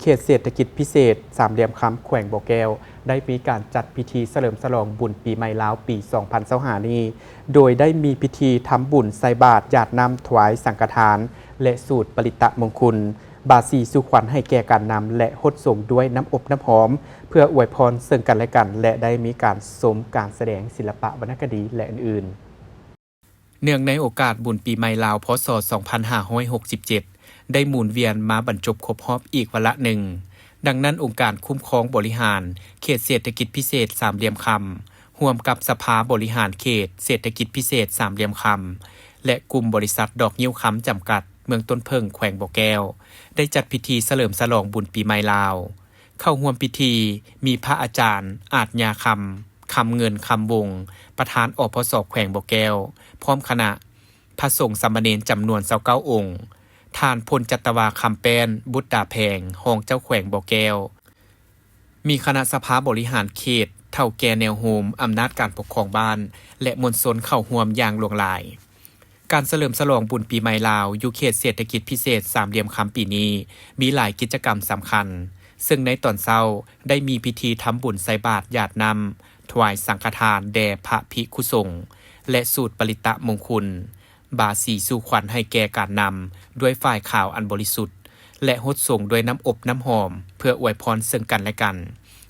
ເຂດເສດຖະກິດພິເສດສາມຫຼ່ຽມຄຳ ແຂວງບໍ່ແກ້ວ ໄດ້ມີການຈັດພິທີສະເຫຼີມສະຫຼອງບຸນປີໃໝ່ລາວປີສອງພັນຊາວຫ້ານີ້ ໂດຍໄດ້ມີພິທີທຳບຸນໃສ່ບາດ ຢາດນ້ຳ ຖວາຍສັງຄະທານ ແລະ ສູດປະລິດຕະມົງຄຸນ, ບາສີສູ່ຂວັນໃຫ້ແກ່ການນຳ ແລະ ຫົດສົງດ້ວຍນ້ຳອົບນ້ຳຫອມ ເພື່ອອວຍພອນເຊິ່ງກັນແລະກັນ ແລະ ໄດ້ມີການຊົມການສະແດງສິລະປະວັນນະຄະດີ ແລະ ອື່ນໆ. ເນື່ອງໃນໂອກາດບຸນປີໃໝ່ລາວ ພ.ສ. ສອງພັນຫ້າຮ້ອຍຫົກສິບເຈັດ ໄດ້ໝູນວຽນມາບັນຈົບຄົບຮອບອີກວາລະໜຶ່ງ, ດັ່ງນັ້ນ ອົງການຄຸ້ມຄອງບໍລິຫານເຂດເສດຖະກິດພິເສດສາມຫຼ່ຽມຄຳ ຮ່ວມກັບສະພາບໍລິຫານເຂດເສດຖະກິດພິເສດສາມຫຼ່ຽມຄຳ ແລະ ກຸ່ມບໍລິສັດດອກງິ້ວຄຳຈຳກັດ ເມືອງຕົ້ນເຜິ້ງ ແຂວງບໍ່ແກ້ວ ໄດ້ຈັດພິທີສະເຫຼີມສະຫຼອງບຸນປີໃໝ່ລາວ. ເຂົ້າຮ່ວມພິທີມີພະອາຈານ ອາດຍາຄຳ ຄຳເງິນ ຄຳວົງ ປະທານ ອພສ ແຂວງບໍ່ແກ້ວ ພ້ອມຄະນະ, ພະສົງສາມະເນນຈຳນວນຊາວເກົ້າອົງ, ທ່ານ ພົນຈັດຕະວາ ຄຳແປ້ນ ບຸດຕາແພງ ຮອງເຈົ້າແຂວງບໍ່ແກ້ວ, ມີຄະນະສະພາບໍລິຫານເຂດ, ເຖົ້າແກ່ແນວໂຮມ, ອຳນາດການປົກຄອງບ້ານ ແລະ ມວນຊົນເຂົ້າຮ່ວມຢ່າງຫຼວງຫຼາຍ. ການສະເຫຼີມສະຫຼອງບຸນປີໃໝ່ລາວ ຢູ່ເຂດເສດຖະກິດພິເສດສາມຫຼ່ຽມຄຳປີນີ້ ມີຫຼາຍກິດຈະກຳສຳຄັນ, ເຊິ່ງໃນຕອນເຊົ້າໄດ້ມີພິທີທຳບຸນໃສ່ບາດຢາດນ້ຳ, ຖວາຍສັງຄະທານແດ່ພະພິກຂຸສົງ ແລະ ສູດປະລິດຕະມົງຄຸນ, ບາສີສູ່ຂວັນໃຫ້ແກ່ການນຳດ້ວຍຝ້າຍຂາວອັນບໍລິສຸດ ແລະ ຫົດສົງດ້ວຍນ້ຳອົບນ້ຳຫອມ ເພື່ອອວຍພອນເຊິ່ງກັນແລະກັນ,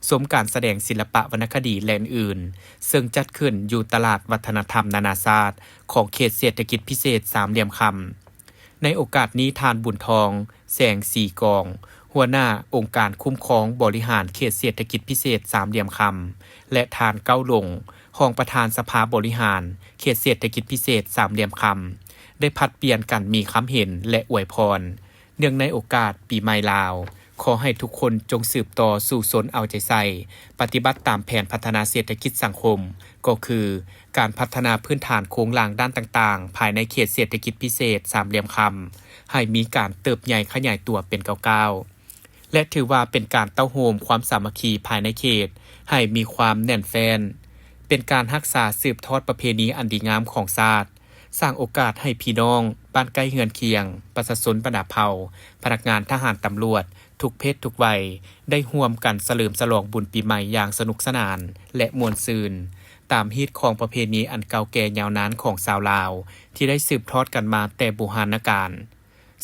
ຊົມການສະແດງສິລະປະວັນນະຄະດີ ແລະ ອື່ນໆ ເຊິ່ງຈັດຂຶ້ນຢູ່ຕະຫຼາດວັດທະນະທຳນານາຊາດ ຂອງເຂດເສດຖະກິດພິເສດສາມຫຼ່ຽມຄຳ. ໃນໂອກາດນີ້ ທ່ານ ບຸນທອງ ແສງສີກອງ ຫົວໜ້າອົງການຄຸ້ມຄອງບໍລິຫານເຂດເສດຖະກິດພິເສດສາມຫຼ່ຽມຄຳ ແລະ ທ່ານ ເກົ້າຫຼົງ ຮອງປະທານສະພາບໍລິຫານເຂດເສດຖະກິດພິເສດສາມຫຼ່ຽມຄຳ ໄດ້ຜັດປ່ຽນກັນມີຄຳເຫັນ ແລະ ອວຍພອນ ເນື່ອງໃນໂອກາດປີໃໝ່ລາວ, ຂໍໃຫ້ທຸກຄົນຈົ່ງສືບຕໍ່ສູ້ຊົນເອົາໃຈໃສ່ ປະຕິບັດຕາມແຜນພັດທະນາເສດຖະກິດສັງຄົມ, ກໍຄື ການພັດທະນາພື້ນຖານໂຄງລ່າງດ້ານຕ່າງໆ ພາຍໃນເຂດເສດຖະກິດພິເສດສາມຫຼ່ຽມຄຳ ໃຫ້ມີການເຕີບໃຫຍ່ຂະຫຍາຍຕົວເປັນກ້າວໆ ແລະ ຖືວ່າເປັນການເຕົ້າໂຮມຄວາມສາມັກຄີພາຍໃນເຂດໃຫ້ມີຄວາມແໜ້ນແຟ້ນ, ເປັນການຮັກສາສືບທອດປະເພນີອັນດີງາມຂອງຊາດ, ສ້າງໂອກາດໃຫ້ພີ່ນ້ອງບ້ານໃກ້ເຮືອນຄຽງ, ປະຊາຊົນບັນດາເຜົ່າ, ພະນັກງານທະຫານ, ຕຳຫຼວດ ທຸກເພດທຸກໄວ ໄດ້ຮ່ວມກັນສະເຫຼີມສະຫຼອງບຸນປີໃໝ່ຢ່າງສະໜຸກສະໜານ ແລະ ມ່ວນຊື່ນ, ຕາມຮີດຄອງປະເພນີອັນເກົ່າແກ່ຍາວນານຂອງຊາວລາວ ທີ່ໄດ້ສືບທອດກັນມາແຕ່ບູຮານນະການ.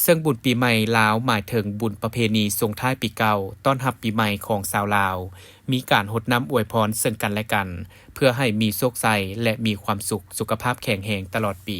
ເຊິ່ງບຸນປີໃໝ່ລາວໝາຍເຖິງບຸນປະເພນີສົ່ງທ້າຍປີເກົ່າ, ຕ້ອນຮັບປີໃໝ່ຂອງຊາວລາວ, ມີການຫົດນ້ຳອວຍພອນເຊິ່ງກັນແລະກັນ ເພື່ອໃຫ້ມີໂຊກໄຊ ແລະ ມີຄວາມສຸກ, ສຸຂະພາບແຂງແຮງຕະຫຼອດປີ.